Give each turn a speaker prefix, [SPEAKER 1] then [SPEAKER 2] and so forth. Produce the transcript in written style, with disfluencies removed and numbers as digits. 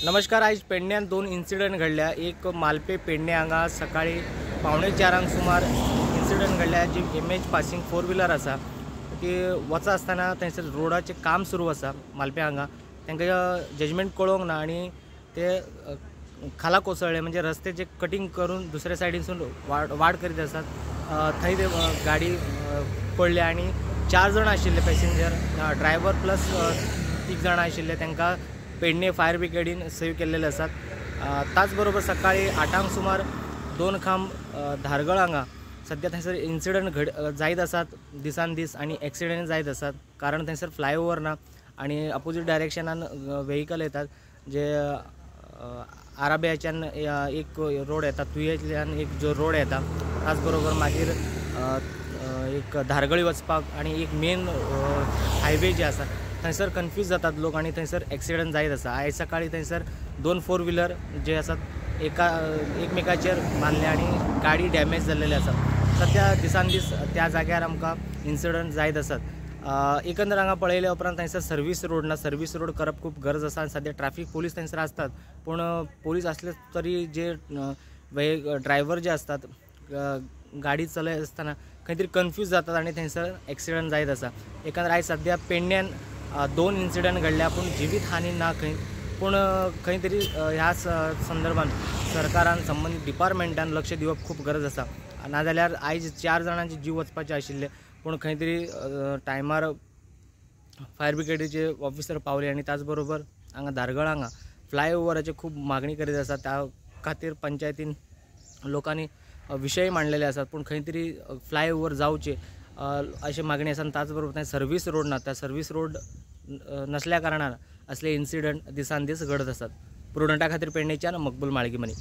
[SPEAKER 1] नमस्कार. आयज पेडण्यान दोन इन्सिडंट घडल्या. एक मालपे पेडणे हांगा सकाळी 3:45 सुमार इन्सिडंट घडल्या. जी MH passing 4 wheeler आसा ती वचा आसतना थंयसर रोडाचें काम सुरू आसा मालपे हांगा, तांकां जजमेंट कळोंक ना आनी ते खाला कोसळ्ळे, म्हणजे रस्त्याचे कटिंग करून दुसऱ्या सायडीनसून वाड करीत आसात. थंय ते गाडी पडल्या आनी 4 जाण आशिल्ले पॅसेंजर, ड्रायव्हर प्लस 3 जाणां आशिल्ले, तांकां पेडणे फायर ब्रिगेडीन सेव केल्लेले आसात. त्याच बरोबर सकाळी 8 सुमार 2 खांब धारगळ हांगा सद्या थंयसर इन्सिडंट जायत आसात दिसान दीस आनी एक्सिडंट जायत आसात, कारण थंयसर फ्लायओवर ना आनी अपोजीट डायरेक्शनान व्हेकल येतात जे आराब्याच्यान एक रोड येता, तुयेंतल्यान एक जो रोड येता, त्याच बरोबर मागीर एक धारगळी वचपाक आनी एक मेन हायवे जे आसा थंयसर कन्फ्यूज जातात लोक आनी थंयसर एक्सिडंट जायत आसा. आयज सकाळी थंयसर 2 4 व्हिलर जे आसात एकमेकाचेर मारले आनी गाडी डॅमेज जाल्लेली आसा. सद्या दिसान दीस त्या जाग्यार आमकां इन्सिडंट जायत आसात. एकंदर हांगा पळयल्या उपरांत थंयसर सर्वीस रोड ना, सर्वीस रोड करप खूब गरज आसा आनी सद्या ट्राफीक पोलीस थंयसर आसतात, पूण पोलीस आसले तरी जे ड्रायव्हर जे आसतात गाडी चलयत आसतना खंय तरी कन्फ्यूज जातात आनी थंयसर एक्सिडंट जायत आसा. एकंदर आयज सद्या पेडण्यान 2 इन्सिडंट घडल्या, पूण जिवीत हानी ना खंय, पूण खंय तरी ह्या संदर्भान सरकारान संबंदीत डिपार्टमेंटान लक्ष दिवप खूब गरज आसा. नाजाल्यार आयज 4 जाणांचे जीव वचपाचे आशिल्ले, पूण खंय तरी टायमार फायर ब्रिगेडीचे ऑफिसर पावले आनी त्याच बरोबर हांगा धारगळ हांगा फ्लायओवराची खूब मागणी करीत आसा. त्या खातीर पंचायतीन लोकांनी विशय मांडलेले आसात, पूण खंय तरी फ्लायओवर जावचे अशी मागणी आसा. आनी त्याच बरोबर थंय सर्वीस रोड ना, त्या सर्वीस रोड नसल्या कारणान असले इन्सिडंट दिसान दीस घडत आसात. प्रुडंटा खातीर पेडणेच्यान मकबूल माळगीमनी.